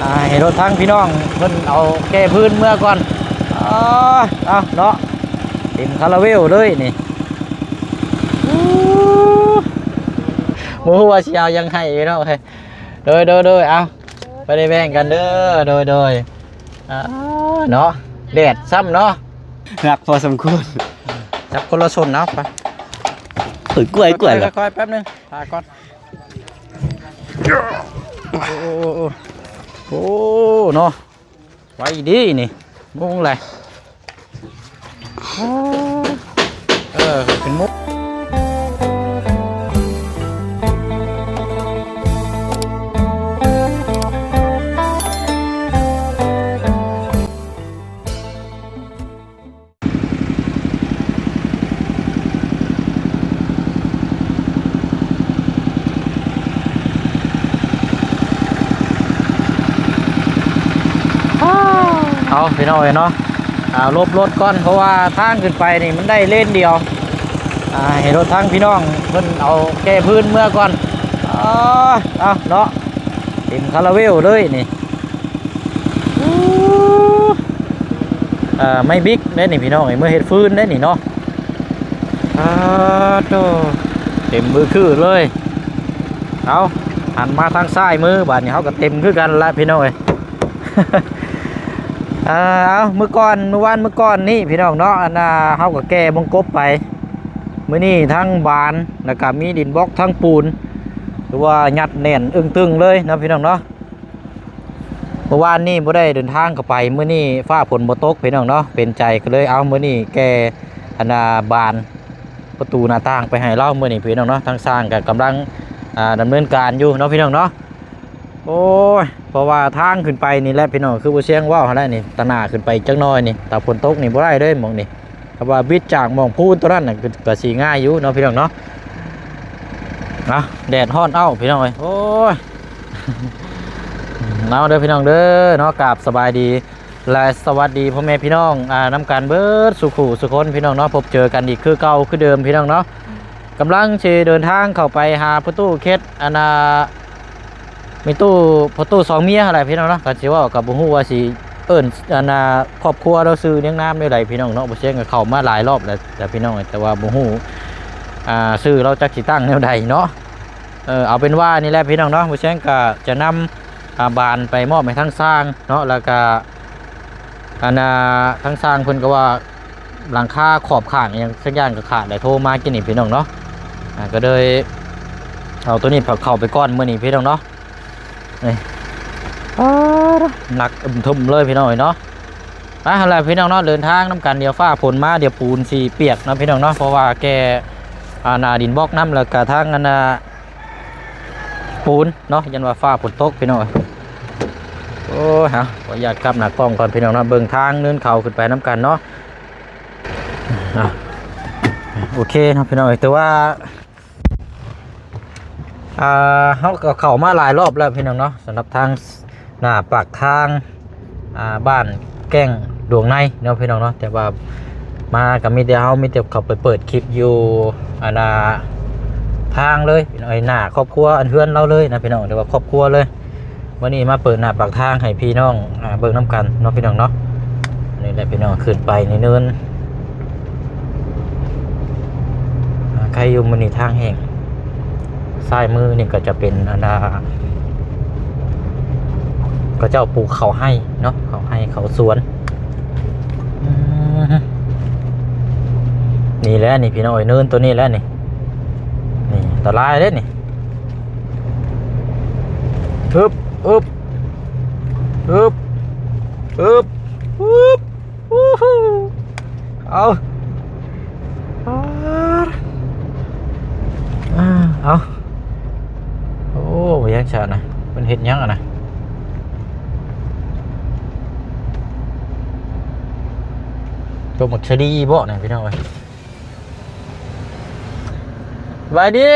ອ່າ ໃຫ້ລົດຖັງພີ່ນ້ອງເພິ່ນເອົາແກ່ພື້ນເມືອກ່ອນ. ອ່າ ເອົາເນາະ ເຕັມຄາລາເວວເລີຍນີ້. ບໍ່ຮູ້ວ່າຊິເອົາຫຍັງໃຫ້ພີ່ນ້ອງເອີຍ. ໂດຍ ໂດຍ ໂດຍ ເອົາ ໄປໄດ້ແບ່ງກັນເດີ. ໂດຍ ໂດຍ ອ່າ ເນາະ ແດດຊ້ຳເນາະ. ໜັກພໍສົມຄວນ. ຈັບຄົນລະຊົນເອົາໄປ. ໂອ້ຍ ກ້ວຍ ກ້ວຍ ຄ່ອຍໆ ແປັບໜຶ່ງ ຖ້າກ່ອນ. ໂອ້ ໂອ້ ໂອ້ ໂອ້ ໂອ້ ເນາະ ໄວດີນີ້ ໂມງແຫຼະ. ເອີ ເປັນໂມງ. ເອົາ ພີ່ນ້ອງເອີຍເນາະ ອ່າ ຫຼົບລົດກ່ອນ ເພາະວ່າທາງຂຶ້ນໄປນີ້ມັນໄດ້ເລນດຽວ. ອ່າ ໃຫ້ລົດທັງພີ່ນ້ອງເພິ່ນເອົາແກ່ພື້ນເມືອກ່ອນ. ອ່າ ເອົາເນາະ ເຕັມຄາລາເວວເລີຍນີ້. ອ່າ ໄມ້ບິກເດ້ນີ້ພີ່ນ້ອງເອີຍ ເມືອເຮັດຟືນເດ້ນີ້ເນາະ. ອ່າ ໂທ້ ເຕັມມືຄືເລີຍ. ເອົາ ຫັນມາທາງຊ້າຍມື ບາດນີ້ເຮົາກໍເຕັມຄືກັນລະພີ່ນ້ອງເອີຍ. ອ່າ ເອົາ ມື້ກ່ອນ ມື້ວານ ມື້ກ່ອນນີ້ພີ່ນ້ອງເນາະ ອັນນ່າ ເຮົາກໍແກ່ບົງກົບໄປ. ມື້ນີ້ທັງບານ ແລ້ວກໍມີດິນບລັອກ ທັງປູນ ຖືວ່າຍັດແໜ້ນເອີງຕຶງເລີຍເນາະພີ່ນ້ອງເນາະ. ເມື່ອວານນີ້ບໍ່ໄດ້ເດີນທາງເຂົ້າໄປ ມື້ນີ້ຟ້າຝົນບໍ່ຕົກພີ່ນ້ອງເນາະ ເປັນໃຈກໍເລີຍ ເອົາ ມື້ນີ້ແກ່ອັນນ່າບານປະຕູໜ້າຕ່າງໄປໃຫ້ລາວມື້ນີ້ພີ່ນ້ອງເນາະ. ທາງຊ່າງກໍກຳລັງ ອ່າ ດຳເນີນການຢູ່ເນາະພີ່ນ້ອງເນາະ. ໂອ້ຍ ເພາະວ່າທາງຂຶ້ນໄປນີ້ແຫຼະພີ່ນ້ອງ ຄືບໍ່ຊຽງເວົ້າຫັ້ນແຫຼະນີ້ ຕາໜ້າຂຶ້ນໄປຈັກໜ້ອຍນີ້ ຖ້າຝົນຕົກນີ້ບໍ່ໄດ້ເລີຍໝ່ອງນີ້. ຖ້າວ່າບິດຈາກໝ່ອງພູນຕົວນັ້ນນະ ກໍ ກໍຊິງ່າຍຢູ່ເນາະພີ່ນ້ອງເນາະ. ອ່ະ ແດດຮ້ອນເອົ້າພີ່ນ້ອງເອີຍ ໂອ້ຍ. ເອົາເດີພີ່ນ້ອງເດີເນາະ ກາບສະບາຍດີ ແລະ ສະຫວັດດີພໍ່ແມ່ພີ່ນ້ອງ ອ່າ ນຳກັນເບີດສູ່ຄູ່ສູ່ຄົນພີ່ນ້ອງເນາະ. ພົບເຈີກັນອີກຄືເກົ່າຄືເດີມພີ່ນ້ອງເນາະ. ກຳລັງຊິເດີນທາງເຂົ້າໄປຫາພໍ່ຕູ້ເຂດ ອັນນ່າ ມີຕູ້ ພໍ່ຕູ້ສອງເມຍຫັ້ນແຫຼະພີ່ນ້ອງເນາະ. ຄັນຊິເວົ້າກໍບໍ່ຮູ້ວ່າຊິເອີ້ນ ອັນນ່າ ຄອບຄົວລາວຊື່ນຽງນາມແນວໃດພີ່ນ້ອງເນາະ. ບໍ່ຊຽງກໍເຂົ້າມາຫຼາຍຮອບແລ້ວແຕ່ພີ່ນ້ອງ ແຕ່ວ່າບໍ່ຮູ້ ອ່າ ຊື່ລາວຈັກຊິຕັ້ງແນວໃດເນາະ. ເອີ ເອົາເປັນວ່ານີ້ແຫຼະພີ່ນ້ອງເນາະ ບໍ່ຊຽງກໍຈະນຳ ອ່າ ບານໄປມອບໃຫ້ທາງຊ່າງເນາະ ແລ້ວກະ ອັນນ່າ ທາງຊ່າງເພິ່ນກໍວ່າຫຼັງຄາຂອບຂ້າງອີ່ຫຍັງສັກຢ່າງກໍຂາດ ໄດ້ໂທມາກິນນີ້ພີ່ນ້ອງເນາະ. ອ່າ ກໍເລີຍເອົາໂຕນີ້ເຂົ້າໄປກ່ອນມື້ນີ້ພີ່ນ້ອງເນາະ. ນີ້ ໜັກອຶ້ມທຶ້ມເລີຍພີ່ນ້ອງເອີຍເນາະ. ມາຫັ້ນແຫຼະພີ່ນ້ອງເນາະ ເດີນທາງນຳກັນ ດຽວຟ້າຝົນມາ ດຽວປູນຊິປຽກເນາະພີ່ນ້ອງເນາະ. ເພາະວ່າແກ່ ອ່າ ໜ້າດິນບລັອກນຳ ແລ້ວກະທາງ ອັນນ່າ ປູນເນາະ ຢ້ານວ່າຟ້າຝົນຕົກພີ່ນ້ອງ. ໂອ້ຍ ເຮົາຂໍອະນຸຍາດກັບໜ້າກ້ອງກ່ອນພີ່ນ້ອງເນາະ ເບິ່ງທາງເນີນເຂົາຂຶ້ນໄປນຳກັນເນາະ. ອ່ະ ໂອເຄເນາະພີ່ນ້ອງ ແຕ່ວ່າ ອ່າ ເຮົາກໍເຂົ້າມາຫຼາຍຮອບແລ້ວພີ່ນ້ອງເນາະ ສຳລັບທາງ ໜ້າປາກທາງ ອ່າ ບ້ານແກ້ງດວງໃນເນາະພີ່ນ້ອງເນາະ. ແຕ່ວ່າມາກໍມີແຕ່ເຮົາ ມີແຕ່ເຂົ້າໄປເປີດຄລິບຢູ່ ອັນນ່າ ທາງເລີຍ ໄອ້ໜ້າຄອບຄົວ ອັນເຮືອນລາວເລີຍນະພີ່ນ້ອງ ຫຼືວ່າຄອບຄົວເລີຍ. ມື້ນີ້ມາເປີດໜ້າປາກທາງໃຫ້ພີ່ນ້ອງ ອ່າ ເບິ່ງນຳກັນເນາະພີ່ນ້ອງເນາະ. ນີ້ແຫຼະພີ່ນ້ອງ ຂຶ້ນໄປໃນເນີນ ອ່າ ໃຄ່ຢູ່ມື້ນີ້ທາງແຫ້ງ. ຊ້າຍມືນີ້ກໍຈະເປັນອັນນ່າ ເຂົາເຈົ້າປູກເຂົ້າໄຮ່ເນາະ ເຂົ້າໄຮ່ເຂົ້າສວນ. ອືມ ນີ້ແຫຼະນີ້ພີ່ນ້ອງເອີຍ ເນີນໂຕນີ້ແຫຼະນີ້ ນີ້ອັນຕະລາຍເດ້ນີ້. ອຶບ ອຶບ ອຶບ ອຶບ ອູ້ ເອົາ ອາ ເອົາ ໂອ້ ຫຍັງຊະນະ ເພິ່ນເຮັດຫຍັງຫັ້ນນະ? ຕົ້ມໝາກສະລີບໍ່ນະພີ່ນ້ອງເອີຍ? ສະບາຍດີ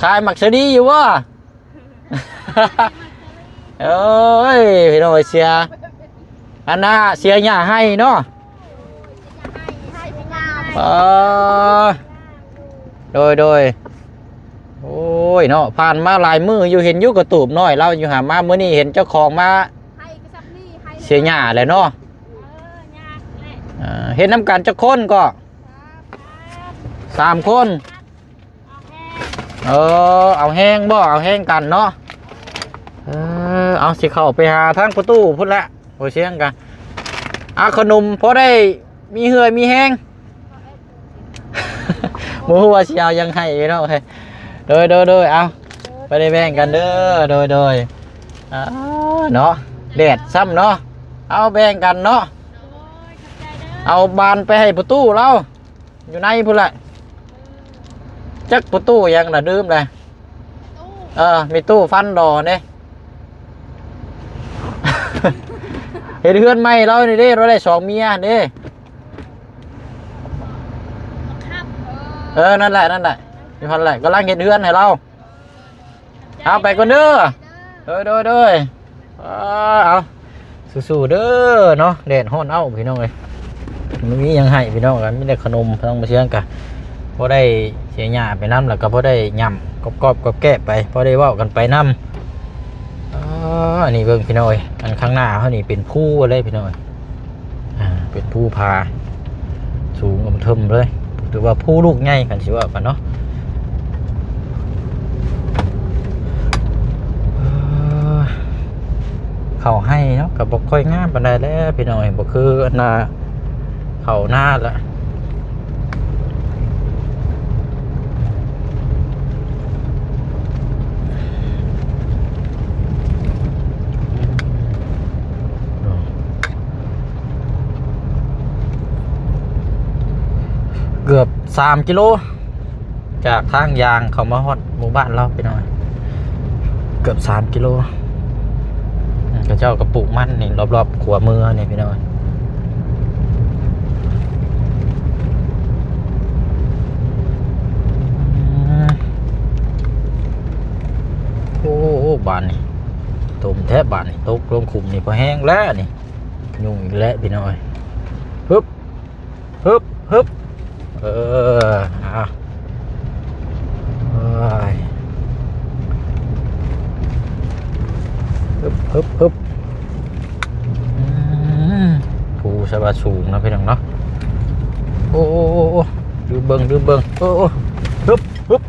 ຂາຍໝາກສະລີຢູ່ບໍ່? ໂອ້ຍ ພີ່ນ້ອງເອີຍ ເສຍ ອັນນ່າ ເສຍຫຍ້າໄຮ່ເນາະ. ເອີ ໂດຍ ໂດຍ ໂອ້ ໂອ້ຍເນາະ ຜ່ານມາຫຼາຍມື້ຢູ່ ເຫັນຢູ່ກະຕູບນ້ອຍລາວຢູ່ຫາ ມາມື້ນີ້ເຫັນເຈົ້າຂອງມາ ໄຮ່ກໍຊ່ຳນີ້ ໄຮ່ ເສຍຫຍ້າແຫຼະເນາະ. ເອີ ຍາກແຫຼະ. ເອີ ເຮັດນຳກັນຈັກຄົນກໍ? ສາມ ສາມຄົນ. ເອົາແຮງ ເອີ ເອົາແຮງບໍ? ເອົາແຮງກັນເນາະ. ເອີ ເອົາ ຊິເຂົ້າໄປຫາທາງປະຕູພຸ້ນແຫຼະ. ໂອເຊຍງກະ ອາ ຂະໜົມພໍໄດ້ມີເຫື່ອມີແຮງ. ບໍ່ຮູ້ວ່າຊິເອົາຫຍັງໃຫ້ພີ່ນ້ອງເອີຍ. ໂດຍ ໂດຍ ໂດຍ ເອົາ ໄປໄດ້ແບ່ງກັນເດີ. ໂດຍ ໂດຍ ອ່າ ເນາະ ແດດຊ້ຳເນາະ. ເອົາ ແບ່ງກັນເນາະ. ໂດຍ ຂອບໃຈເດີ. ເອົາບານໄປໃຫ້ປະຕູລາວ ຢູ່ໃນພຸ້ນແຫຼະ. ຈັກປະຕູຫຍັງລະ ລືມແຫຼະ. ເອີ ມີຕູ້ຟັນດອເດ້. ເຮັດເຮືອນໃໝ່ລາວນີ້ເດ້ ລາວໄດ້ສອງເມຍເດ້. ເອີ ນັ້ນແຫຼະ ນັ້ນແຫຼະ ຢູ່ຫັ້ນແຫຼະ ກຳລັງເຮັດເຮືອນໃຫ້ລາວ. ເອົາ ໄປກ່ອນເດີ. ໂດຍ ໂດຍ ໂດຍ. ເອີ ເອົາ ສູ້ໆເດີເນາະ. ແດດຮ້ອນເອົ້າພີ່ນ້ອງເອີຍ. ບໍ່ມີຫຍັງໃຫ້ພີ່ນ້ອງ ມີແຕ່ຂະໜົມ ທາງບໍ່ເຊຍງກະພໍໄດ້ເສຍຫຍ້າໄປນຳ ແລ້ວກະພໍໄດ້ຫຍ້ຳກອບໆ ກອບແກບໄປ ພໍໄດ້ເວົ້າກັນໄປນຳ. ອາ ອັນນີ້ເບິ່ງພີ່ນ້ອງເອີຍ ອັນຂ້າງໜ້າເຮົານີ້ເປັນພູເລີຍພີ່ນ້ອງເອີຍ. ອ່າ ເປັນພູຜາສູງອຳເທິມເລີຍ ຖືວ່າພູລູກໃຫຍ່ ຄັນຊິເວົ້າກັນເນາະ. ເອີ ເຂົ້າໄຮ່ເນາະ ກະບໍ່ຄ່ອຍງາມປານໃດແຫຼະພີ່ນ້ອງເອີຍ ບໍ່ຄືອັນນ່າ ເຂົ້ານາລະ. ເກືອບສາມກິໂລ ຈາກທາງຍ່າງເຂົ້າມາຮອດໝູ່ບ້ານລາວພີ່ນ້ອງ ເກືອບສາມກິໂລ. ເຂົາເຈົ້າກະປູກມັນນີ້ ລອບໆ ຂວາມືເຮົານີ້ພີ່ນ້ອງ. ໂອ້ ບາດນີ້ຕົມແທ້ ບາດນີ້ຕົກລົງຂຸມນີ້ພໍແຮງແລ້ວນີ້. ຫຍຸ້ງອີກແລ້ວພີ່ນ້ອງເອີຍ. ຮຶບ ຮຶບ ຮຶບ ເອີ ເອົາ ໂອ້ຍ ຮຶບ ຮຶບ ຮຶບ. ອືມ ພູສະບາສູງເນາະພີ່ນ້ອງເນາະ. ໂອ້ ໂອ້ ໂອ້ ໂອ້ ລືມເບິ່ງ ລືມເບິ່ງ. ໂອ້ ໂອ້ ຮຶບ ຮຶບ.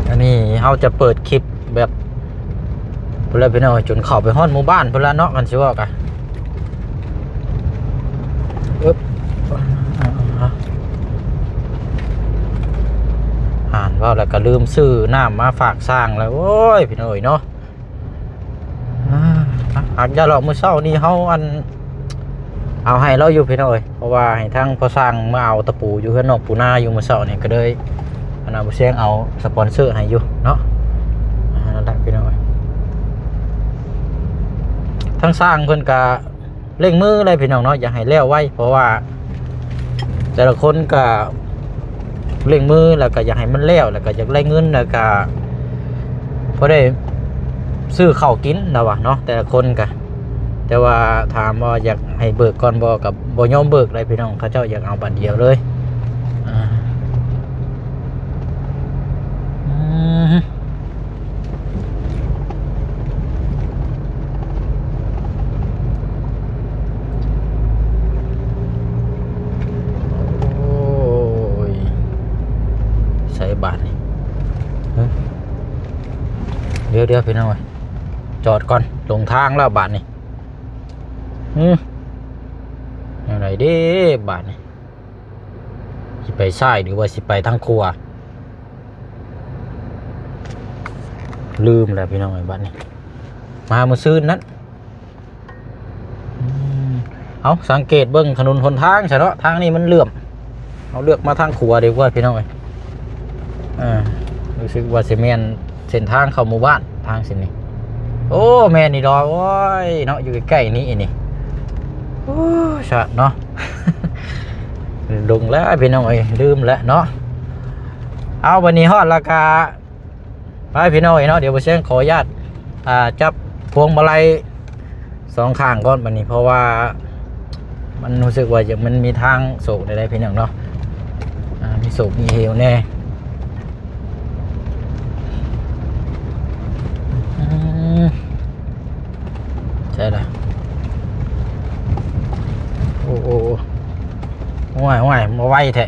ອັນນີ້ເຮົາຈະເປີດຄລິບແບບພຸ້ນແຫຼະພີ່ນ້ອງ ຈົນເຂົ້າໄປຮອດໝູ່ບ້ານພຸ້ນລະເນາະ ຄັນຊິເວົ້າກະ. ອຶບ ອ່ານເວົ້າແລ້ວກະລືມຊື້ນ້ຳມາຝາກຊ່າງແລ້ວ ໂອ້ຍ ພີ່ນ້ອງເອີຍເນາະ. ອ່າ ຫາກຢ່າຫຼອກ ມື້ເຊົ້ານີ້ເຮົາ ອັນ ເອົາໃຫ້ລາວຢູ່ພີ່ນ້ອງເອີຍ ເພາະວ່າໃຫ້ທາງພໍ່ຊ່າງມາເອົາຕະປູຢູ່ເຮືອນນ້ອງປູນາຢູ່ມື້ເຊົ້ານີ້ ກະເລີຍ ອັນ ບໍ່ແຊງເອົາສະປອນເຊີໃຫ້ຢູ່ເນາະ. ອ່າ ນັ້ນແຫຼະພີ່ນ້ອງເອີຍ ທາງຊ່າງເພິ່ນກະ ເລັ່ງມືເລີຍພີ່ນ້ອງເນາະ ຢາກໃຫ້ແລ້ວໄວ ເພາະວ່າແຕ່ລະຄົນກະເລັ່ງມື ແລ້ວກະຢາກໃຫ້ມັນແລ້ວ ແລ້ວກະຢາກໄດ້ເງິນ ແລ້ວກະພໍໄດ້ຊື້ເຂົ້າກິນລະວ່າເນາະ ແຕ່ລະຄົນກະ. ແຕ່ວ່າຖາມວ່າຢາກໃຫ້ເບີກກ່ອນບໍ່ ກະບໍ່ຍອມເບີກເລີຍພີ່ນ້ອງ ເຂົາເຈົ້າຢາກເອົາບາດດຽວເລີຍ. ອ່າ ອືມ ໂອ້ຍ ໃສບາດນີ້ ເອີ ດຽວໆ ພີ່ນ້ອງເອີຍ ຈອດກ່ອນ ຫຼົງທາງແລ້ວບາດນີ້. ຫື ແນວໃດເດ້ບາດນີ້? ຊິໄປຊ້າຍ ຫຼືວ່າຊິໄປທາງຂວາ? ລືມແລ້ວພີ່ນ້ອງເອີຍ ບາດນີ້ ມາມື້ຊືນນັ້ນ. ອືມ ເອົາ ສັງເກດເບິ່ງຖະໜົນຫົນທາງຊະເນາະ ທາງນີ້ມັນເຫຼື້ອມ ເຮົາເລືອກມາທາງຂວາດີກວ່າພີ່ນ້ອງເອີຍ. ເອີ ຮູ້ສຶກວ່າຊິແມ່ນເສັ້ນທາງເຂົ້າໝູ່ບ້ານ ທາງເສັ້ນນີ້. ໂອ້ ແມ່ນອີ່ຫຼີ ໂອ້ຍເນາະ ຢູ່ໃກ້ໆນີ້ນີ້. ໂອ້ ຊະເນາະ ຫຼົງແລ້ວພີ່ນ້ອງເອີຍ ລືມແລ້ວເນາະ. ເອົາ ບາດນີ້ຮອດແລ້ວກະ ໄປພີ່ນ້ອງເອີຍເນາະ ດຽວບໍ່ແຊງຂໍອະນຸຍາດ ອ່າ ຈັບ ພວງມາໄລສອງຂ້າງກ່ອນບັດນີ້ ເພາະວ່າມັນຮູ້ສຶກວ່າຢາກ ມັນມີທາງໂຊກໄດ້ ພີ່ນ້ອງເນາະ ອ່າ ມີໂຊກມີເຫວແດ່. ອືມ ໃຊ່ລະ ໂອ້ ໂອ້ ໂອ້ ໂອ້ຍ ໂອ້ຍ ມາໄວແທ້.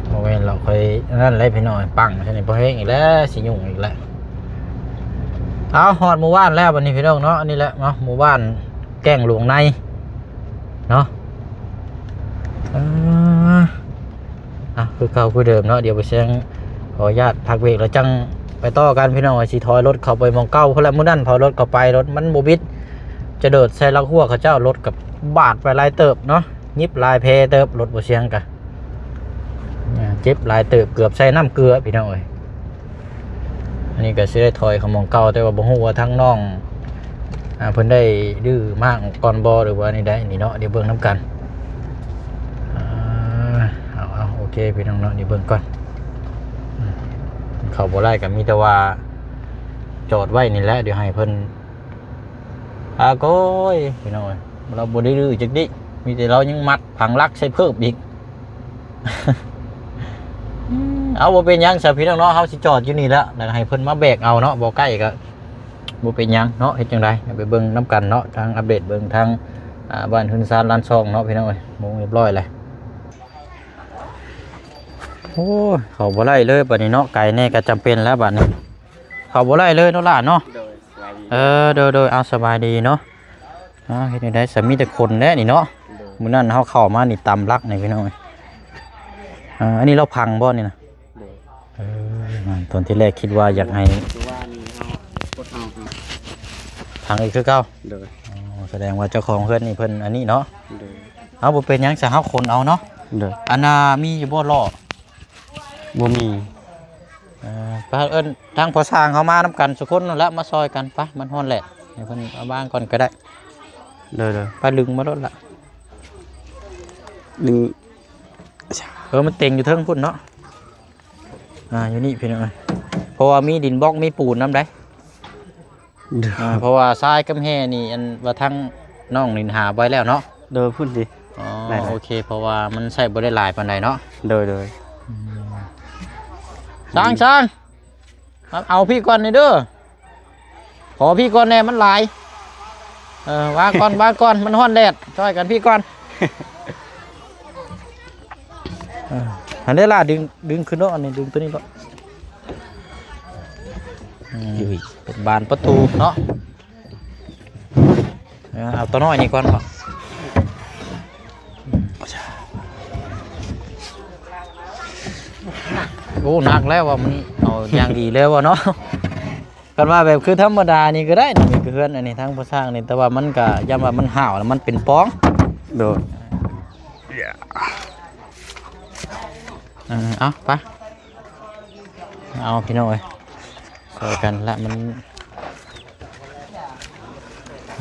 ບໍ່ແມ່ນລະ ຂ້ອຍອັນນັ້ນແຫຼະພີ່ນ້ອງ ປັງຊະນີ້ ພໍແຮງອີກແລ້ວ ຊິຫຍຸ້ງອີກແລ້ວ. ເອົາ ຮອດໝູ່ບ້ານແລ້ວບັດນີ້ພີ່ນ້ອງເນາະ ອັນນີ້ແຫຼະເນາະ ໝູ່ບ້ານແກ້ງຫຼວງໃນເນາະ. ເອີ ອ່ະ ຄືເກົ່າຄືເດີມເນາະ ດຽວບໍ່ແຊງຂໍອະນຸຍາດພັກເບຣກ ແລ້ວຈັ່ງໄປຕໍ່ກັນພີ່ນ້ອງ. ຊິຖອຍລົດເຂົ້າໄປໝ່ອງເກົ່າພຸ້ນແຫຼະ ມື້ນັ້ນຖອຍລົດເຂົ້າໄປ ລົດມັນບໍ່ບິດ ຈະໂດດໃສ່ລັກຮົ້ວເຂົາເຈົ້າ ລົດກໍບາດໄປຫຼາຍເຕີບເນາະ ຫຍິບຫຼາຍແຜເຕີບ ລົດບໍ່ຊຽງກະ ອ່າ ເຈັບຫຼາຍເຕີບ ເກືອບໃສ່ນ້ຳເກືອພີ່ນ້ອງເອີຍ. ອັນນີ້ກໍຊິໄດ້ຖອຍເຂົ້າໝ່ອງເກົ່າ ແຕ່ວ່າບໍ່ຮູ້ວ່າທາງນ້ອງ ອ່າ ເພິ່ນໄດ້ດື້ມ້າງອອກກ່ອນບໍ່ ຫຼືວ່າແນວໃດນີ້ເນາະ ດຽວເບິ່ງນຳກັນ. ອ່າ ເອົາ ເອົາ ໂອເຄພີ່ນ້ອງເນາະ ດຽວເບິ່ງກ່ອນ. ອືມ ເຂົ້າບໍ່ໄດ້ກໍມີແຕ່ວ່າຈອດໄວ້ນີ້ແຫຼະ ດຽວໃຫ້ເພິ່ນ ອາໂກຍ ພີ່ນ້ອງເອີຍ ລາວບໍ່ໄດ້ດື້ຈັກດິ ມີແຕ່ລາວຍັງມັດຜັງຫຼັກໃສ່ເພີ່ມອີກ. ເອົາ ບໍ່ເປັນຫຍັງຊະພີ່ນ້ອງເນາະ ເຮົາຊິຈອດຢູ່ນີ້ແຫຼະ ແລ້ວໃຫ້ເພິ່ນມາແບກເອົາເນາະ ບໍ່ໃກ້ກໍບໍ່ເປັນຫຍັງເນາະ. ເຮັດຈັ່ງໃດ ໄປເບິ່ງນຳກັນເນາະ ທາງອັບເດດເບິ່ງທາງ ອ່າ ບ້ານເຮືອນຊານລານຊ່ອງເນາະ ພີ່ນ້ອງເອີຍ. ໂມງຮຽບຮ້ອຍແລ້ວ ໂອ້ຍ ເຂົ້າບໍ່ໄດ້ເລີຍບັດນີ້ເນາະ ໄກແດ່ກໍຈຳເປັນແລ້ວບັດນີ້ ເຂົ້າບໍ່ໄດ້ເລີຍເນາະຫຼານເນາະ. ໂດຍ ສະບາຍດີ ເອີ ໂດຍໆ ເອົາ ສະບາຍດີເນາະ. ອ່າ ເຮັດແນວໃດຊະ ມີແຕ່ຄົນແຫຼະນີ້ເນາະ. ໂດຍ ມື້ນັ້ນເຮົາເຂົ້າມານີ້ຕຳຫຼັກນີ້ພີ່ນ້ອງເອີຍ. ອ່າ ອັນນີ້ລາວພັງບໍ່ນີ້ນະ? ໂດຍ ເອີ ຕອນທີແລກຄິດວ່າຢາກໃຫ້ ຄືວ່ານີ້ເຮົາກົດເອົາ ພັງອີກຄືເກົ່າ. ໂດຍ ອໍ ສະແດງວ່າເຈົ້າຂອງເຮືອນນີ້ເພິ່ນອັນນີ້ເນາະ. ໂດຍ ເອົາ ບໍ່ເປັນຫຍັງຊະ ເຮົາຂົນເອົາເນາະ. ໂດຍ ອັນນ່າ ມີຢູ່ບໍ່ລໍ້? ບໍ່ມີ. ເອີ ໄປເອີ້ນທາງພໍ່ຊ່າງເຮົາມານຳກັນສຸຄົນນັ້ນແຫຼະ ມາຊ່ອຍກັນ ໄປ ມັນຮ້ອນແດດ ໃຫ້ເພິ່ນເອົາວາງກ່ອນກໍໄດ້. ໂດຍໆ ໄປດຶງມາໂລດລະ ດຶງ ເອີ ມັນເຕັງຢູ່ເທິງພຸ້ນເນາະ. ອ່າ ຢູ່ນີ້ພີ່ນ້ອງເອີຍ ເພາະວ່າມີດິນບລັອກ ມີປູນນຳໃດ. ໂດຍ ອ່າ ເພາະວ່າຊາຍກັບແຮ່ນີ້ ອັນວ່າທາງນ້ອງນິນຫາໄວ້ແລ້ວເນາະ. ໂດຍ ພຸ້ນຕິ ອໍ ໄດ້ໆ ໂອເຄ ເພາະວ່າມັນໃຊ້ບໍ່ໄດ້ຫຼາຍປານໃດເນາະ. ໂດຍໆ ອືມ ຊ່າງ ຊ່າງ ເອົາ ເອົາພີ່ກ່ອນນີ້ເດີ ຂໍພີ່ກ່ອນແດ່ ມັນຫຼາຍ. ເອີ ວາງກ່ອນ ວາງກ່ອນ ມັນຮ້ອນແດດ ຊ່ອຍກັນພີ່ກ່ອນ. ເອີ ຫັ້ນເດ້ລະ ດຶງ ດຶງຂຶ້ນໂລດ ອັນນີ້ດຶງຕົວນີ້ໂລດ. ອືມ ເປັນບານປະຕູເນາະ. ເອີ ເອົາຕົວນ້ອຍນີ້ກ່ອນເພາະ ໂອ້ ໜັກແລ້ວວ່າ ມັນເອົາຢ່າງດີແລ້ວວ່າເນາະ. ຄັນວ່າແບບຄືທຳມະດານີ້ກໍໄດ້ນະ ນີ້ຄືເຮືອນອັນນີ້ທາງພໍ່ຊ່າງນີ້ ແຕ່ວ່າມັນກໍຢ້ານວ່າມັນຫ້າວແລ້ວມັນເປັນປອງ. ໂດຍ ເອີ ເອົາໄປ ເອົາພີ່ນ້ອງເອີຍ ຊ່ອຍກັນລະ ມັນ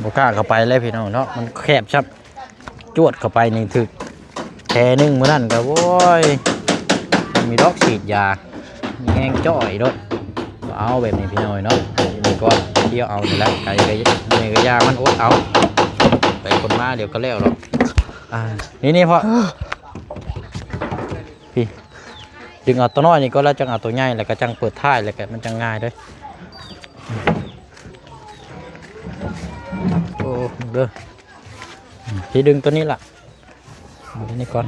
ບໍ່ກ້າເຂົ້າໄປແລ້ວພີ່ນ້ອງເນາະ ມັນແຄບຊ້ຳ. ຈວດເຂົ້າໄປນີ້ຖືກແຜໜຶ່ງ ມື້ນັ້ນກໍ ໂອ້ຍ ມີດອກສີດຢາ ມີແຮງຈ່ອຍໂລດ. ເອົາແບບນີ້ພີ່ນ້ອງເນາະ ນີ້ກ່ອນ ດຽວເອົານີ້ແຫຼະ ໄກ່ກໍ ແມ່ກໍຢ່າ ມັນອົດເອົາ ໄປຄົນມາດຽວກໍແລ້ວດອກ. ອ່າ ນີ້ໆ ພໍ່ ພີ່ ດຶງເອົາຕົວນ້ອຍນີ້ກ່ອນ ແລ້ວຈັ່ງເອົາຕົວໃຫຍ່ ແລ້ວກໍຈັ່ງເປີດທ້າຍ ແລ້ວກໍມັນຈັ່ງງ່າຍເດ້. ໂອ້ ເດີ ອືມ ພີ່ດຶງຕົວນີ້ລະ ເອົາຕົວນີ້ກ່ອນ.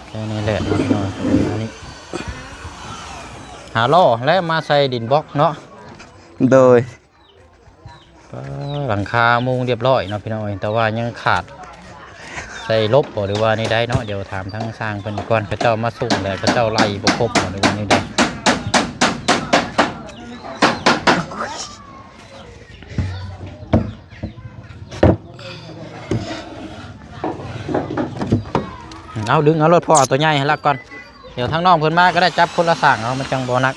ແຄ່ນີ້ແຫຼະເນາະ ອັນນີ້ຫາລໍ້ແລ້ວມາໃສ່ດິນບລັອກເນາະ. ໂດຍ ກໍຫຼັງຄາມຸງຮຽບຮ້ອຍເນາະພີ່ນ້ອງເອີຍ ແຕ່ວ່າຍັງຂາດໃສ່ລົບບໍ່ ຫຼືວ່າແນວໃດເນາະ. ດຽວຖາມທາງຊ່າງເພິ່ນກ່ອນ ເຂົາເຈົ້າມາສົ່ງແລ້ວ ເຂົາເຈົ້າໄລ່ບໍ່ຄົບບໍ່ ຫຼືວ່າແນວໃດ. ເອົາ ດຶງເອົາໂລດ ພໍ່ ເອົາຕົວໃຫຍ່ໃຫ້ລະກ່ອນ. ດຽວທາງນ້ອງເພິ່ນມາກໍໄດ້ ຈັບຄົນລະຂ້າງເອົາ ມັນຈັ່ງບໍ່ໜັກ.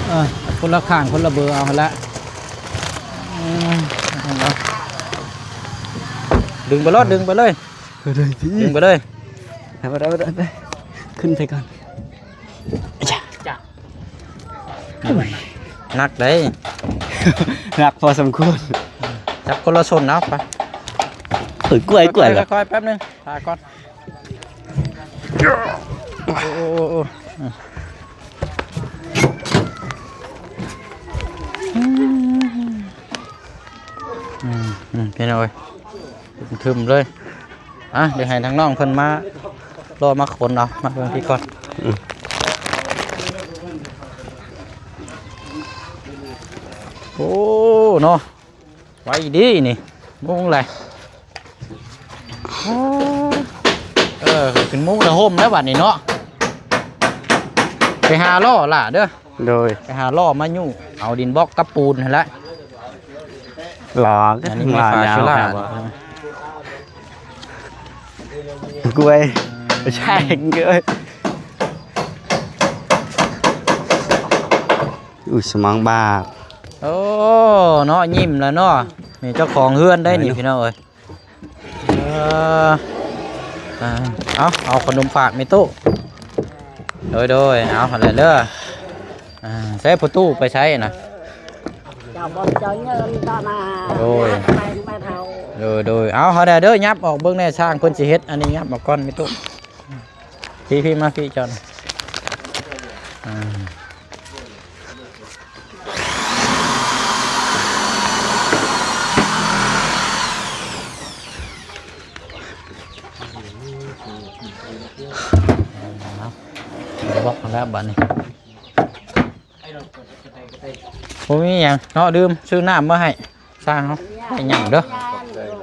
ເອີ ຄົນລະຂ້າງຄົນລະເບີເອົາຫັ້ນລະ. ດຶງໄປໂລດ ດຶງໄປເລີຍ ເອີ ໄດ້ຕິ ດຶງໄປເລີຍ ໄປ ໄປ ຂຶ້ນໄປກ່ອນ ຈ້ະ ໜັກເດ້ ໜັກພໍສົມຄວນ ຈັບຄົນລະຊົນເອົາ ໄປ ເອີ ກວຍ ກວຍ ຄ່ອຍໆ ແປັບໜຶ່ງ ຖ້າກ່ອນ ໂອ້ ໂອ້ ໂອ້ ອືມ ອືມ ພີ່ນ້ອງເອີຍ ທຶມເລີຍ ອ່ະ ດຽວໃຫ້ທາງນ້ອງເພິ່ນມາ ລໍມາຂົນເອົາ ມາເບິ່ງພີ້ກ່ອນ ອືມ ໂອ້ ເນາະ ໄວດີນີ້ ມຸງແຫຼະ ເອີ ຂຶ້ນມຸງລະຮົ່ມແລ້ວບັດນີ້ເນາະ ໄປຫາລໍ້ຫຼ້າເດີ ໂດຍ ໄປຫາລໍ້ມາຍູ້ ເອົາດິນບລັອກກັບປູນຫັ້ນແຫຼະ ຫຼໍ່ ອັນນີ້ ມາ ມາ ຍາວ ຍາວ ກວຍ ໃຊ່ ກວຍ ອຸ້ຍ ສະໝອງບາກ ໂອ້ ເນາະ ຍິ້ມແລ້ວເນາະ ນີ້ເຈົ້າຂອງເຮືອນໄດ໋ນີ້ ພີ່ນ້ອງເອີຍ ເອີ ອ່າ ເອົາ ເອົາຂະໜົມຝາກແມ່ຕູ້ ໂດຍ ໂດຍ ເອົາຫັ້ນແຫຼະເດີ ອ່າ ໃຊ້ພໍ່ຕູ້ໄປໃຊ້ນະ ເຈົ້າບໍ່ເຈົ້າເງິນຕານາ ໂດຍ ແມ່ເຖົ້າ ໂດຍ ໂດຍ ເອົາຫັ້ນແຫຼະເດີ ຫຍັບອອກເບິ່ງແດ່ ຊ່າງເພິ່ນຊິເຮັດ ອັນນີ້ຫຍັບອອກກ່ອນແມ່ຕູ້ ພີ້ ພີ້ ມາພີ້ເຈົ້າ ອ່າ ບລັອກແລ້ວບັດນີ້ ບໍ່ມີຫຍັງເນາະ ລືມຊື້ນ້ຳມາໃຫ້ຊ່າງເຮົາ ໄດ້ຫຍັງເດີ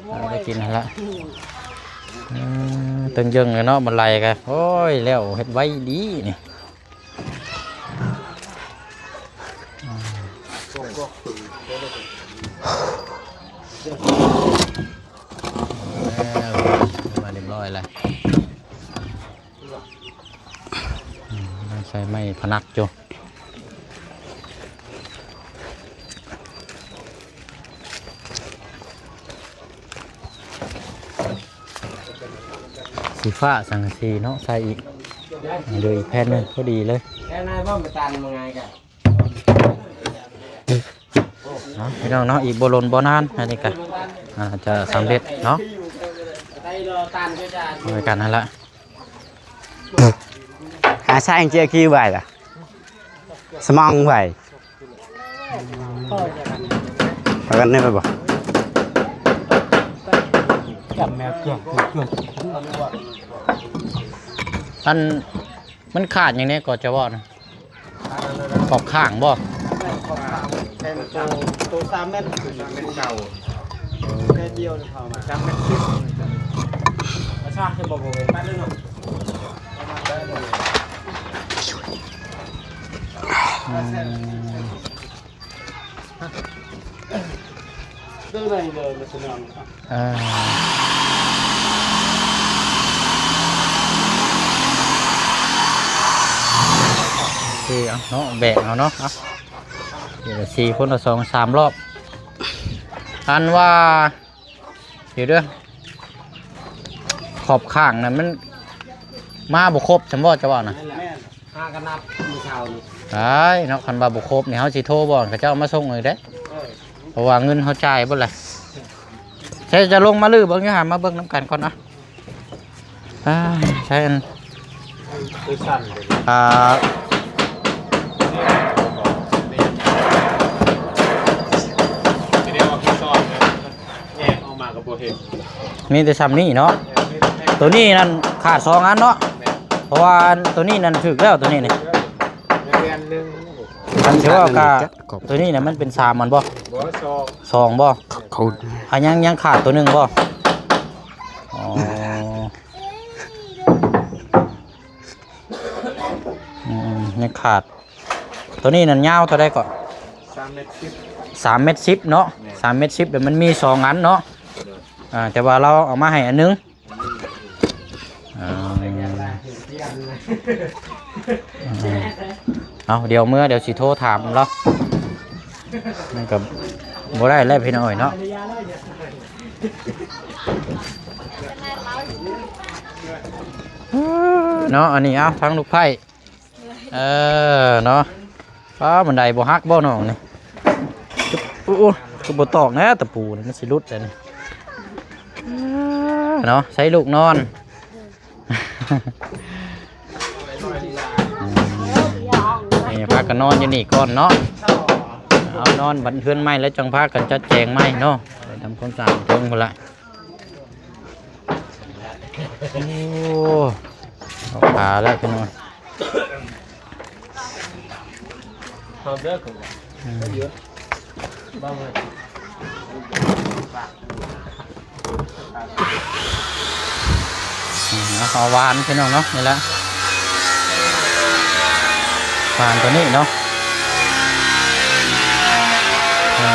ເອົາໄປກິນຫັ້ນລະ ເອີ ຕຶງເຢິງເລີຍເນາະ ມັນໄຫຼກະ ໂອ້ຍ ແລ້ວເຮັດໄວດີນີ້. ມາຮຽບຮ້ອຍແລ້ວ ໃສ່ໄມ້ພະນັກຢູ່. ສີຟ້າສັງກະສີເນາະ ໃສ່ອີກ ເຫຼືອອີກແຜ່ນໜຶ່ງພໍດີເລີຍ. ເນາະ ພີ່ນ້ອງເນາະ ອີກບໍ່ດົນບໍ່ນານ ອັນນີ້ກະ ອ່າ ຈະສຳເລັດເນາະ ເໝືອນກັນຫັ້ນລະ. ຫາຊາຍເຈຍກີໄວ້ລະ ສະໝອງໄວ້ ປະກັນໄດ້ບໍ່? ອັນ ມັນຂາດຫຍັງແດ່ກໍຈະເວົ້ານະ? ຂອບຂ້າງບໍ່? ແມ່ນໂຕ ໂຕສາມແມັດ ສາມແມັດເກົ້າ ແຕ່ດຽວເຂົ້າມາ ສາມແມັດສິບ ປະຊາຊົນບໍ່ ບໍ່ແມ່ນຕັດເລີຍເນາະ. ອືມ ເອີ ໂອເຄ ເອົາເນາະ ແບກເອົາເນາະ ເອົາ ເດີ ສີ່ຄົນລະສອງສາມລອບ ອັນວ່າ ດຽວເດີ ຂອບຂ້າງນັ້ນມັນມາບໍ່ຄົບຊັ້ນບໍ່ ຈະເວົ້ານະ? ແມ່ນ ຫາກັນນັບມື້ເຊົ້ານີ້ ໄດ້ເນາະ ຄັນວ່າບໍ່ຄົບນີ້ ເຮົາຊິໂທບອກເຂົາເຈົ້າມາສົ່ງເອງເດ້ ເອີ ເພາະວ່າເງິນເຮົາຈ່າຍເບິດແຫຼະ. ໃຊ້ຈະລົງມາຮື້ເບິ່ງຢູ່ຫາ ມາເບິ່ງນຳກັນກ່ອນເນາະ. ອ່າ ໃຊ້ອັນ ຄືສັ້ນເດ ອ່າ ແຍກອອກມາກໍບໍ່ເຫັນ ມີແຕ່ຊ່ຳນີ້ເນາະ. ໂຕນີ້ນັ້ນຂາດສອງອັນເນາະ ແມ່ນ ເພາະວ່າໂຕນີ້ນັ້ນຖືກແລ້ວ ໂຕນີ້ນີ້ ແມ່ນໜຶ່ງ ອັນທີ່ວ່າກະ ໂຕນີ້ນະມັນເປັນສາມອັນບໍ່? ບໍ່ ສອງ ສອງບໍ່? ເຂົາ ອ່ະ ຍັງ ຍັງຂາດໂຕໜຶ່ງບໍ່? ອໍ ອືມ ຍັງຂາດ ໂຕນີ້ນັ້ນຍາວເທົ່າໃດເກາະ? ສາມແມັດສິບ ສາມແມັດສິບເນາະ ແມ່ນ ສາມແມັດສິບ ແລ້ວມັນມີສອງອັນເນາະ ໂດຍ ອ່າ ແຕ່ວ່າລາວເອົາມາໃຫ້ອັນໜຶ່ງ ອ່າ ເອົາ ດຽວເມືອ ດຽວຊິໂທຖາມລາວ ມັນກໍບໍ່ໄດ້ແລ້ວພີ່ນ້ອງເອີຍເນາະ. ເນາະ ອັນນີ້ເອົາທາງລູກໄພ້ ເອີເນາະ. ປ້າ ບັນໄດບໍ່ຫັກບໍ່ນ້ອງນີ້? ໂອ້ ຄືບໍ່ຕອກແນ່ຕະປູນີ້ ມັນຊິຫຼຸດແລ້ວນີ້ ເນາະ. ໃສ່ລູກນອນ ນີ້ພາກັນນອນຢູ່ນີ້ກ່ອນເນາະ. ເອົານອນບັດເຮືອນໃໝ່ແລ້ວຈັ່ງພາກັນຈັດແຈງໃໝ່ເນາະ ໄປທຳຄວາມສະອາດເທິງພຸ້ນລະ. ໂອ້ ເອົາຂາແລ້ວພີ່ນ້ອງ ເອົາເດີ ອືມ ເອົາຫວານພີ່ນ້ອງເນາະ ນີ້ແຫຼະ ຫວານຕົວນີ້ເນາະ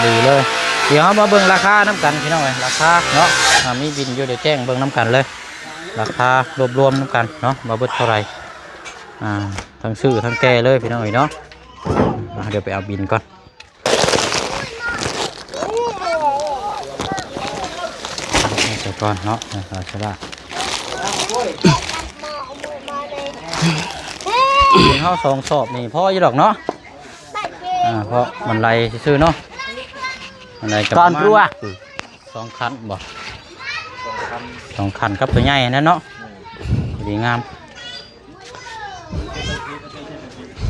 ດີເລີຍ. ດຽວເຮົາມາເບິ່ງລາຄານຳກັນພີ່ນ້ອງເອີຍ ລາຄາເນາະ ອ່າ ມີບິນຢູ່ ດຽວແຈ້ງເບິ່ງນຳກັນເລີຍ ລາຄາລວບລວມນຳກັນເນາະ ວ່າເບິດເທົ່າໃດ ອ່າ ທັງຊື້ທັງແກ່ເລີຍພີ່ນ້ອງເອີຍເນາະ. ອ່າ ດຽວໄປເອົາບິນກ່ອນ ໃສ່ກ່ອນເນາະ ເອົາຊະລະ ເຮົາສອງສອບນີ້ພໍຢູ່ດອກເນາະ ອ່າ ເພາະມັນໄລ່ຊື່ໆເນາະ ມັນໄລ່ກັບ ຕອນ ປະມານ ຣັວ ສອງຄັນບໍ່ ສອງຄັນກັບຕົວໃຫຍ່ຫັ້ນນະເນາະ ດີງາມ.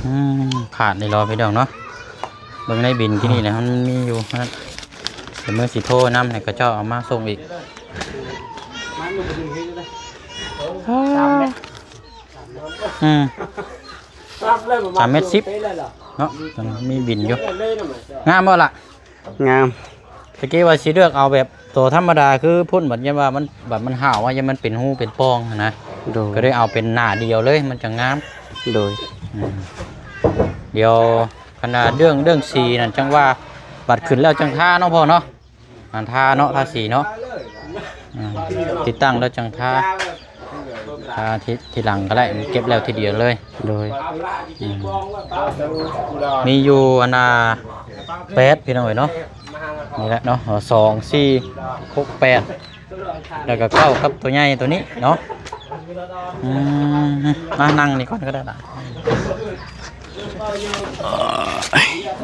ອືມ ຂາດນີ້ລະພີ່ນ້ອງເນາະ ເບິ່ງໃນບິນກີ້ນີ້ນະ ມັນມີຢູ່ນັ້ນ ດຽວມື້ຊິໂທນຳໃຫ້ເຂົາເຈົ້າເອົາມາສົ່ງອີກ. ອືມ ສາມແມັດສິບເນາະ ມີບິນຢູ່ ງາມບໍ່ລະ? ງາມ ຕະກີ້ວ່າຊິເລືອກເອົາແບບໂຕທຳມະດາ ຄືພຸ້ນບັດຢ້ານວ່າມັນ ບັດມັນຫາວວ່າຢ້ານມັນເປັນຮູເປັນປ່ອງຫັ້ນນະ ໂດຍ ກໍເລີຍເອົາເປັນໜ້າດຽວເລີຍ ມັນຈັ່ງງາມ ໂດຍ ອືມ ດຽວຄັນວ່າເລື່ອງ ເລື່ອງສີນັ້ນ ຈັ່ງວ່າບັດຂຶ້ນແລ້ວຈັ່ງທາເນາະພໍ່ເນາະ ອັນທາເນາະ ທາສີເນາະ ອືມ ຕິດຕັ້ງແລ້ວຈັ່ງທາ ທາທີ ທີຫຼັງກໍໄດ້ ເກັບແລ້ວທີດຽວເລີຍ ໂດຍ ອືມ ມີຢູ່ອັນນ່າ ແປດ ພີ່ນ້ອງເອີຍເນາະ ນີ້ແຫຼະເນາະ ສອງ ສີ່ ຫົກ ແປດ ແລ້ວກໍເກົ້າກັບຕົວໃຫຍ່ຕົວນີ້ເນາະ ອືມ ມານັ່ງນີ້ກ່ອນກໍໄດ້ລະ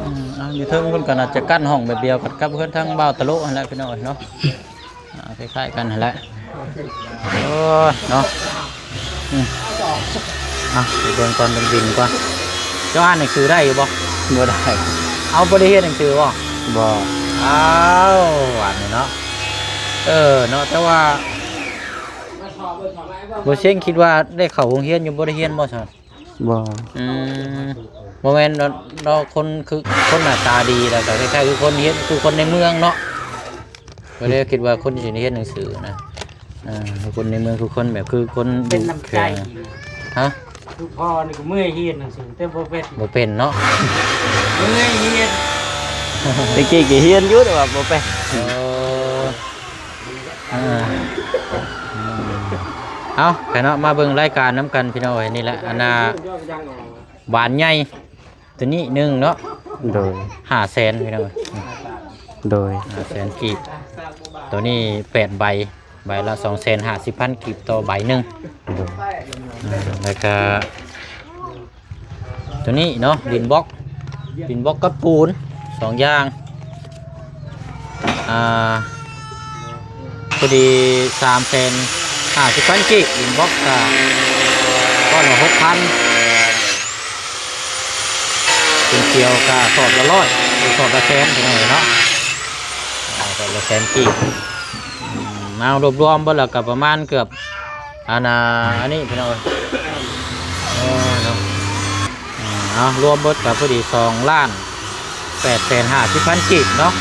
ອືມ ອ່າ ຢູ່ເທິງເພິ່ນກໍໜ້າຈະກັ້ນຫ້ອງແບບດຽວກັນກັບເຮືອນທາງບ່າວຕະໂລຫັ້ນແຫຼະ ພີ່ນ້ອງເອີຍເນາະ. ອ່າ ຄ້າຍໆກັນຫັ້ນແຫຼະ ໂອ້ຍ ເນາະ ອືມ ອ່ະ ໄປເບິ່ງກ່ອນ ເບິ່ງບິນກ່ອນ ເຈົ້າອ່ານໜັງສືໄດ້ຢູ່ບໍ່? ບໍ່ໄດ້ ເອົາ ບໍ່ໄດ້ຮຽນໜັງສືບໍ່? ບໍ່ ອ້າວ ຫວານນີ້ເນາະ ເອີ ເນາະ ແຕ່ວ່າ ບໍ່ຊຽງຄິດວ່າໄດ້ເຂົ້າໂຮງຮຽນຢູ່ ບໍ່ໄດ້ຮຽນບໍ່ຊັ້ນ? ບໍ່ ອືມ ບໍ່ແມ່ນເນາະ ເນາະ ຄົນຄືຄົນໜ້າຕາດີ ແລ້ວກໍຄ້າຍໆຄືຄົນຮຽນ ຄືຄົນໃນເມືອງເນາະ ກໍເລີຍຄິດວ່າຄົນຊິຮຽນໜັງສືນະ ອ່າ ຄົນໃນເມືອງຄືຄົນແບບ ຄືຄົນ ເປັນນ້ຳໃຈ ຢູ່ແຂວງ ຮະ ຄືພໍ່ນີ້ກໍເມື່ອຍຮຽນໜັງສື ແຕ່ບໍ່ເປັນ ບໍ່ເປັນເນາະ ເມື່ອຍຮຽນ ແຕ່ກີ້ກໍຮຽນຢູ່ ແຕ່ວ່າບໍ່ເປັນ ເອີ ອ່າ ເອົາ ໄປເນາະ ມາເບິ່ງລາຍການນຳກັນ ພີ່ນ້ອງເອີຍ ນີ້ແຫຼະ ອັນນ່າ ຫວານໃຫຍ່ ຕົວນີ້ໜຶ່ງເນາະ ໂດຍ ຫ້າແສນ ພີ່ນ້ອງເອີຍ ໂດຍ ຫ້າແສນກີບ ຕົວນີ້ແປດໃບ ໃບລະສອງແສນຫ້າສິບພັນກີບຕໍ່ໃບໜຶ່ງ ໂດຍ ອ່າ ແລ້ວກະ ຕົວນີ້ເນາະ ດິນບລັອກ ດິນບລັອກກັບປູນ ສອງຢ່າງ ອ່າ ພໍດີສາມແສນຫ້າສິບພັນກີບ ດິນບລັອກກະກ້ອນລະຫົກພັນ ປູນຂຽວກະສອບລະຮ້ອຍ ສອບລະແສນ ພີ່ນ້ອງເອີຍເນາະ ອ່າ ສອບລະແສນກີບ ອືມ ເອົາ ລວມໆເບິດແລ້ວກໍປະມານເກືອບ ອັນນ່າ ອັນນີ້ພີ່ນ້ອງເອີຍ ເອີເນາະ ເອົາ ລວມເບິດກໍພໍດີສອງລ້ານແປດແສນຫ້າສິບພັນກີບເນາະ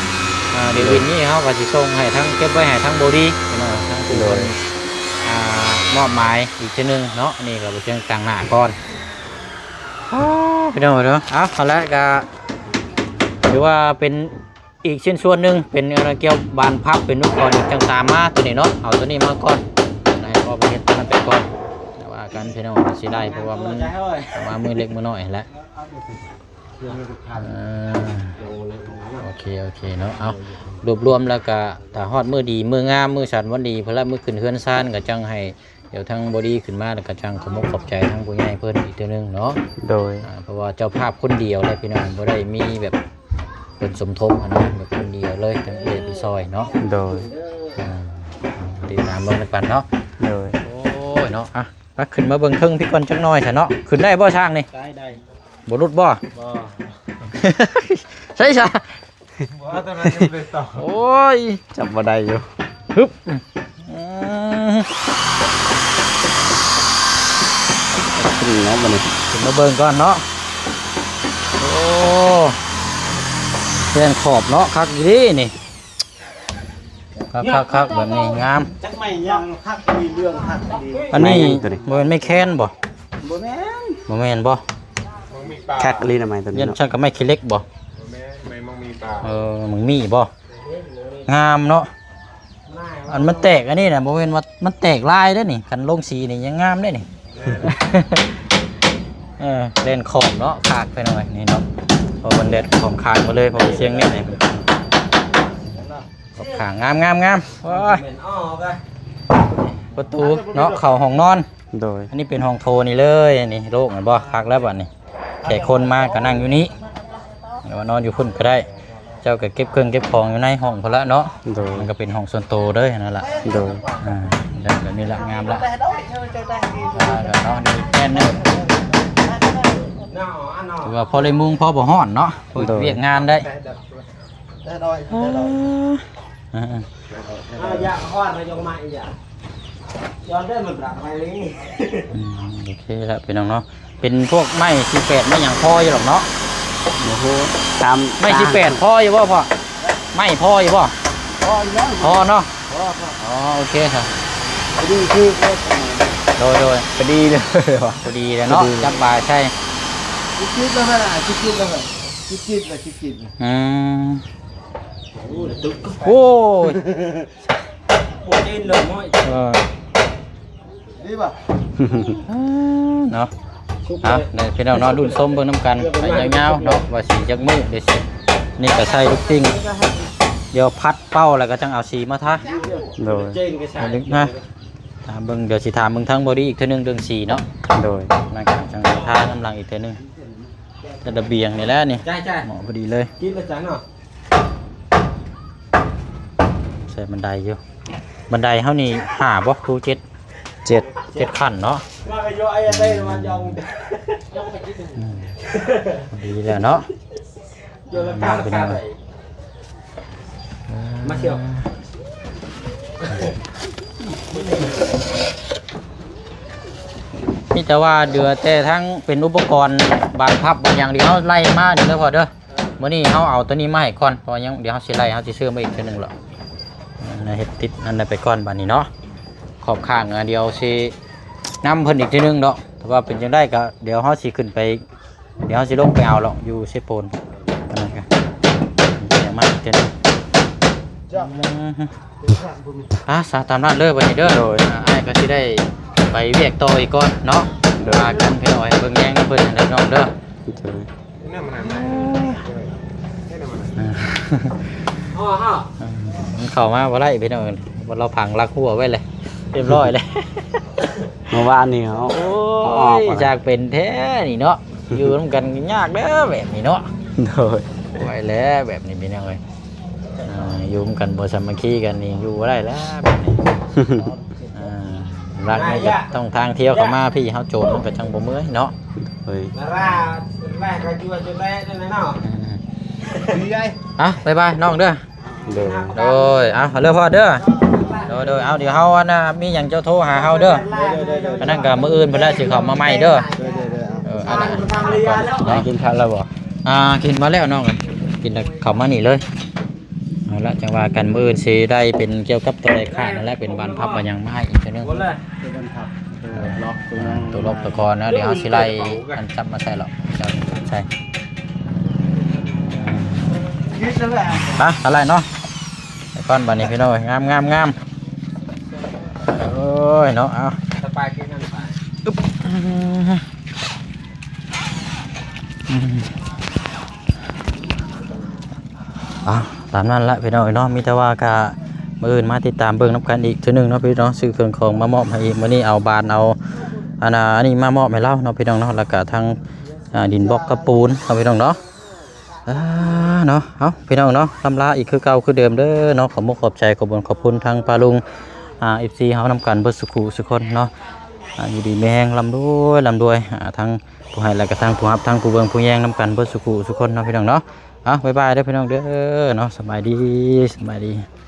ເອີ ດຽວບິນນີ້ເຮົາກໍຊິສົ່ງໃຫ້ທາງ ເກັບໄວ້ໃຫ້ທາງບໍລິພີ່ນ້ອງ ທາງຜູ້ເພິ່ນ ໂດຍ ອ່າ ມອບໝາຍອີກເທື່ອໜຶ່ງເນາະ ນີ້ກໍເປັນເລື່ອງຕ່າງໜ້າກ່ອນ ອ້າ ພີ່ນ້ອງເອີຍເນາະ ເອົາ ເອົາລະ ກໍຖືວ່າເປັນ ອີກຊິ້ນສ່ວນໜຶ່ງເປັນອັນກ່ຽວບານພັບເປັນລູກກອນ ຈັ່ງຕາມມາຕົວນີ້ເນາະ ເອົາຕົວນີ້ມາກ່ອນ ໃຫ້ພໍ່ໄປເຮັດຕົວນັ້ນໄປກ່ອນ ແຕ່ວ່າກັນພີ່ນ້ອງວ່າຊິໄດ້ ເພາະວ່າມັນເອົາມາມື້ເລັກມື້ນ້ອຍຫັ້ນແຫຼະ ເອີ ໂອເຄ ໂອເຄເນາະ ເອົາ ລວບລວມແລ້ວກະ ຖ້າຮອດມື້ດີ ມື້ງາມ ມື້ສັນວັນດີ ເພິ່ນລະມື້ຂຶ້ນເຮືອນຊານ ກະຈັ່ງໃຫ້ ດຽວທາງບໍດີຂຶ້ນມາ ແລ້ວກະຈັ່ງຂອບອົກຂອບໃຈທາງຜູ້ໃຫຍ່ເພິ່ນອີກເທື່ອໜຶ່ງເນາະ. ໂດຍ ອ່າ ເພາະວ່າເຈົ້າພາບຄົນດຽວແຫຼະພີ່ນ້ອງ ບໍ່ໄດ້ມີແບບເພິ່ນສົມທົບຫັ້ນນະ ແບບຄົນດຽວເລີຍ ຈັ່ງເອື້ອຍໄປຊ່ອຍເນາະ. ໂດຍ ອ່າ ຕິດຕາມເບິ່ງນຳກັນເນາະ. ໂດຍ ໂອ້ຍເນາະ ອ່ະ ມາຂຶ້ນມາເບິ່ງເທິງພີ້ກ່ອນຈັກໜ່ອຍຊະເນາະ. ຂຶ້ນໄດ້ບໍ່ຊ່າງນີ້? ໄດ້ ໄດ້. ບໍ່ຫຼຸດບໍ່? ບໍ່. ໃຊ່ຊະ? ບໍ່ ຕອນນັ້ນຍັງບໍ່ໄດ້ຕໍ່. ໂອ້ຍ ຈັບບໍ່ໄດ້ຢູ່. ຮຶບ ອືມ ຂຶ້ນເນາະບັດນີ້ ຂຶ້ນມາເບິ່ງກ່ອນເນາະ. ໂອ້ ແຕ່ງຂອບເນາະ ຄັກອີ່ຫຼີນີ້. ຄັກໆໆ ແບບນີ້ງາມ. ຈັກໄມ້ຫຍັງຄັກດີ ເລື່ອງຄັກດີ. ອັນນີ້ ໄມ້ຫຍັງຕົວນີ້? ບໍ່ແມ່ນໄມ້ແຄນບໍ່? ບໍ່ແມ່ນ. ບໍ່ແມ່ນບໍ່? ຄັກອີ່ຫຼີນະໄມ້ຕົວນີ້ ຢ້ານ ເນາະ ຊັ້ນກໍໄມ້ຂີ້ເຫຼັກບໍ່? ບໍ່ແມ່ນ ໄມ້ໝາກມີ່ປ່າ. ເອີ ໝາກມີ່ບໍ່? ງາມເນາະ. ອັນມັນແຕກອັນນີ້ນະ ບໍ່ແມ່ນວ່າມັນແຕກລາຍເດ້ນີ້ ຄັນລົງສີນີ້ຍັງງາມເດ້ນີ້. ເອີ ແລ່ນຂອບເນາະ ຄາກໄປໜ້ອຍນີ້ເນາະ ເພາະມັນແດດຂອບຄາກມາເລີຍ ເພາະມັນສຽງນີ້ນີ້ ຂອບຄາກງາມໆໆ. ໂອ້ຍ ປະຕູເນາະ ເຂົ້າຫ້ອງນອນ. ໂດຍ ອັນນີ້ເປັນຫ້ອງໂຖນີ້ເລີຍ ອັນນີ້ໂລ່ງແມ່ນບໍ່? ຄັກແລ້ວບັດນີ້ ແຂກຄົນມາກໍນັ່ງຢູ່ນີ້ ຫຼືວ່ານອນຢູ່ພຸ້ນກໍໄດ້. ເຈົ້າກໍເກັບເຄື່ອງເກັບຂອງຢູ່ໃນຫ້ອງພຸ້ນລະເນາະ. ໂດຍ ມັນກໍເປັນຫ້ອງສ່ວນໂຕເລີຍຫັ້ນລະ. ໂດຍ ອ່າ ໄດ້ແບບນີ້ລະ ງາມລະ. ອ່າ ເນາະ ນີ້ແມ່ນເນາະ ຖືວ່າພໍໄດ້ມຸງ ພໍບໍ່ຮ້ອນເນາະ ໂດຍ ວຽກງານໄດ້. ເອີ ເອີ ເອີ ເອົາຢາກຮ້ອນມາຢອງມາອີກຢ່າງ ຍ້ອນໄດ້ມັນບາດໄປເລີຍ. ອືມ ໂອເຄລະພີ່ນ້ອງເນາະ ເປັນພວກໄມ້ສີ່ແປດ ໄມ້ຫຍັງພໍຢູ່ດອກເນາະ. ໂອ້ໂຫ ຕາມໄມ້ສີ່ແປດພໍຢູ່ບໍ່ພໍ່? ໄມ້ພໍຢູ່ບໍ່? ພໍຢູ່ແລ້ວ ພໍເນາະ. ອໍ ໂອເຄ ພອດີຄື ໂດຍໆ ພໍດີເລີຍ ພໍດີແລ້ວເນາະ ຈັບບາຍໃສ່ ຈິດໆແລ້ວ ຈິດໆແລ້ວ ຈິດໆແລ້ວ ຈິດໆແລ້ວ. ອືມ ໂອ້ຍ ໂອ້ຍ ບໍ່ເຫັນເລີຍ ເອີ ດີບໍ່? ເນາະ ເອົາ ໄດ້ພີ່ນ້ອງເນາະ ລຸ້ນຊົມເບິ່ງນຳກັນໄປຍາວໆເນາະ ວ່າຊິຈັກມື້ ດຽວຊິ ນີ້ກໍໃສ່ລູກຕິ່ງ ດຽວພັດເປົ່າ ແລ້ວກໍຈັ່ງເອົາສີມາທາ. ໂດຍ ເອົາເດັກມາ ຖາມເບິ່ງ ດຽວຊິຖາມເບິ່ງທາງບໍດີອີກເທື່ອໜຶ່ງເລື່ອງສີເນາະ. ໂດຍ ແລ້ວກໍຈັ່ງທານຳຫຼັງອີກເທື່ອໜຶ່ງ. ແຕ່ລະບຽງນີ້ແຫຼະນີ້ ໃຊ່ໆ ເໝາະພໍດີເລີຍ ກິນແລ້ວຈ້າເນາະ. ໃສ່ບັນໄດຢູ່ ບັນໄດເຮົານີ້ຫ້າບໍ່ ຄູເຈັດ ເຈັດ ເຈັດຂັ້ນເນາະ. ອືມ ດີແລ້ວເນາະ ມາທ່ຽວ ມີແຕ່ວ່າເຫຼືອແຕ່ທັງເປັນອຸປະກອນບານພັບບານຫຍັງທີ່ເຮົາໄລ່ມານີ້ເດີພໍ່ເດີ. ມື້ນີ້ເຮົາເອົາຕົວນີ້ມາໃຫ້ກ່ອນ ເພາະວ່າຍັງ ດຽວເຮົາຊິໄລ່ ເຮົາຊິຊື້ມາອີກເທື່ອໜຶ່ງລະ ເຮັດຕິດອັນນັ້ນໄປກ່ອນບາດນີ້ເນາະ. ຂອບຂ້າງ ດຽວຊິນຳເພິ່ນອີກເທື່ອໜຶ່ງເນາະ ແຕ່ວ່າເປັນຈັ່ງໃດກໍ ດຽວເຮົາຊິຂຶ້ນໄປ ດຽວເຮົາຊິລົງໄປເອົາລະ ຢູ່ເຊໂປນ ອັນນັ້ນກໍ ມາອີກເທື່ອໜຶ່ງ. ອືມ ອ່າ ສາ ຕາມນັ້ນເດີບັດນີ້ເດີ. ໂດຍ ອ່າ ອ້າຍກໍຊິໄດ້ໄປວຽກຕໍ່ອີກກ່ອນເນາະ. ໂດຍ ວ່າກັນພີ່ນ້ອງ ໃຫ້ເບິ່ງແຍງນຳເພິ່ນເດີນ້ອງເດີ. ໂດຍ ອ່າ ມັນເຂົ້າມາບໍ່ໄດ້ພີ່ນ້ອງ ເພາະວ່າເຮົາຝັງລັກຫົວໄວ້ແລ້ວ ຮຽບຮ້ອຍແລ້ວ. ເມື່ອວານນີ້ເຮົາ ໂອ້ຍ ຈາກເປັນແທ້ນີ້ເນາະ ຢູ່ນຳກັນຍາກເດີແບບນີ້ເນາະ. ໂດຍ ໄວ້ແລ້ວແບບນີ້ພີ່ນ້ອງເອີຍ. ອ່າ ຢູ່ນຳກັນບໍ່ສາມັກຄີກັນນີ້ ຢູ່ບໍ່ໄດ້ແລ້ວແບບນີ້. ອ່າ ລັກນີ້ກໍຕ້ອງທາງທ່ຽວເຂົ້າມາ ພີ່ເຮົາໂຈນມັນກໍຈັ່ງບໍ່ເມື່ອຍເນາະ. ໂດຍ ນາຣາແລກກໍຢູ່ຈຸດແລກນັ້ນເນາະ. ອ່າ ອ່ະ ບາຍບາຍນ້ອງເດີ. ໂດຍ ໂດຍ ເອົາ ເອົາເລີຍພໍ່ເດີ. ໂດຍ ໂດຍ ເອົາ ດຽວເຮົາ ອັນນ່າ ມີຫຍັງເຈົ້າໂທຫາເຮົາເດີ. ໂດຍ ໂດຍ ໂດຍ ໂດຍ ອັນນັ້ນກໍມື້ອື່ນເພິ່ນລະຊິເຂົ້າມາໃໝ່ເດີ. ໂດຍ ໂດຍ ໂດຍ ເອົາ ເອີ ອັນນັ້ນ ກິນເຂົ້າແລ້ວບໍ່? ອ່າ ກິນມາແລ້ວນ້ອງ ກິນແລ້ວເຂົ້າມານີ້ເລີຍ. ເອົາລະ ຈັ່ງວ່າກັນ ມື້ອື່ນຊິໄດ້ເປັນກ່ຽວກັບຕົວໃດຂາດນັ້ນແຫຼະ ເປັນບານພັບບານຫຍັງມາໃຫ້ອີກເທື່ອໜຶ່ງ. ໂຕລັອກ ໂຕລັອກ ໂຕລັອກ ໂຕກ່ອນເນາະ ດຽວເຮົາຊິໄລ່ອັນຈັບມາໃສ່ເນາະ ຈັບໃສ່. ມາ ອະໄລເນາະ ໄປກ່ອນບາດນີ້ພີ່ນ້ອງເອີຍ. ງາມ ງາມ ງາມ ໂອ້ຍເນາະ. ເອົາ ສະບາຍຄືກັນໄປ ອຶບ ອືມ ອືມ. ອ່ະ ຕາມນັ້ນລະພີ່ນ້ອງເອີຍເນາະ ມີແຕ່ວ່າກະມື້ອື່ນມາຕິດຕາມເບິ່ງນຳກັນອີກເທື່ອໜຶ່ງເນາະພີ່ນ້ອງ ຊື້ເຄື່ອງຂອງມາມອບໃຫ້ອີກ ມື້ນີ້ເອົາບານເອົາ ອັນນ່າ ອັນນີ້ມາມອບໃຫ້ລາວເນາະພີ່ນ້ອງເນາະ ແລ້ວກະທັງ ອ່າ ດິນບລັອກກັບປູນເນາະພີ່ນ້ອງເນາະ ອ່າ ເນາະ ເອົາ ພີ່ນ້ອງເນາະ ລ່ຳລາອີກຄືເກົ່າຄືເດີມເດີເນາະ ຂອບມຸກຂອບໃຈ ຂອບບຸນຂອບຄຸນທາງປ້າລຸງ ອ່າ ເອັຟຊີ ເຮົານຳກັນເບິດສູ່ຄູ່ສູ່ຄົນເນາະ ອ່າ ຢູ່ດີມີແຮງ ລ່ຳລວຍ ລ່ຳລວຍ ອ່າ ທັງຜູ້ໃຫ້ ແລ້ວກະທັງຜູ້ຮັບ ທັງຜູ້ເບິ່ງຜູ້ແຍງນຳກັນເບິດສູ່ຄູ່ສູ່ຄົນເນາະ ພີ່ນ້ອງເນາະ ເອົາ ບາຍບາຍເດີພີ່ນ້ອງເດີເນາະ ສະບາຍດີ ສະບາຍດີ.